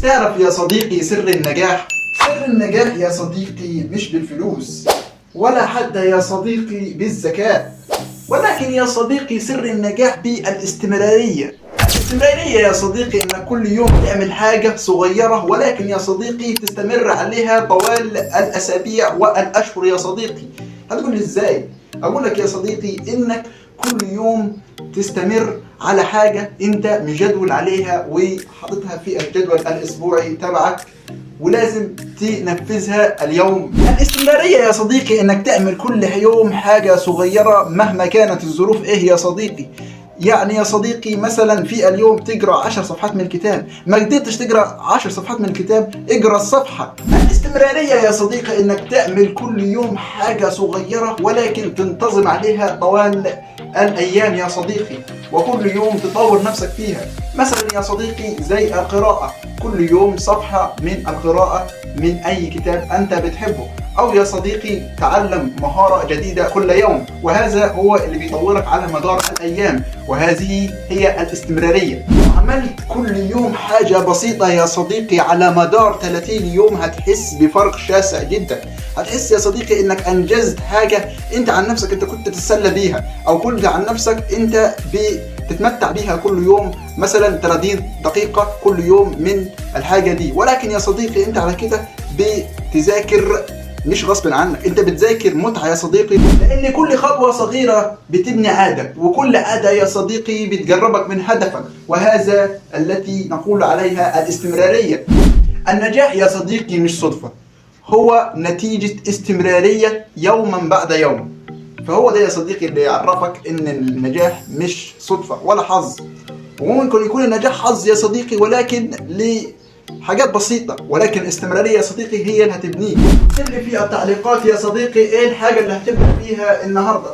تعرف يا صديقي سر النجاح؟ سر النجاح يا صديقي مش بالفلوس، ولا حتى يا صديقي بالذكاء، ولكن يا صديقي سر النجاح بالاستمرارية. الاستمرارية يا صديقي انك كل يوم تعمل حاجة صغيرة، ولكن يا صديقي تستمر عليها طوال الأسابيع والأشهر يا صديقي. هتقول لي ازاي؟ أقول لك يا صديقي انك كل يوم تستمر على حاجة انت مجدول عليها وحاططها في الجدول الأسبوعي تبعك، ولازم تنفذها اليوم. الاستمرارية يا صديقي انك تعمل كل يوم حاجة صغيرة مهما كانت الظروف ايه يا صديقي. يعني يا صديقي مثلا في اليوم تقرأ 10 صفحات من الكتاب، ما قدرتش تقرأ 10 صفحات من الكتاب اقرأ الصفحة. الاستمرارية يا صديقي انك تعمل كل يوم حاجة صغيرة ولكن تنتظم عليها طوال الأيام يا صديقي، وكل يوم تطور نفسك فيها. مثلا يا صديقي زي القراءة، كل يوم صفحة من القراءة من أي كتاب أنت بتحبه، أو يا صديقي تعلم مهارة جديدة كل يوم، وهذا هو اللي بيطورك على مدار الأيام، وهذه هي الاستمرارية. عملت كل يوم حاجة بسيطة يا صديقي على مدار 30 يوم هتحس بفرق شاسع جدا. هتحس يا صديقي انك انجزت حاجة انت عن نفسك انت كنت تتسلى بيها، او كنت عن نفسك انت بتتمتع بيها كل يوم، مثلا 30 دقيقة كل يوم من الحاجة دي. ولكن يا صديقي انت على كده بتذاكر مش غصب عنك، انت بتذاكر متعة يا صديقي، لان كل خطوة صغيرة بتبني عادة، وكل عادة يا صديقي بتقربك من هدفك، وهذا التي نقول عليها الاستمرارية. النجاح يا صديقي مش صدفة، هو نتيجة استمرارية يوما بعد يوم. فهو ده يا صديقي اللي يعرفك ان النجاح مش صدفة ولا حظ. وممكن يكون النجاح حظ يا صديقي ولكن لحاجات بسيطة، ولكن الاستمرارية يا صديقي هي اللي هتبنيه. اكتب لي في التعليقات يا صديقي ايه الحاجة اللي هتبدأ فيها النهاردة.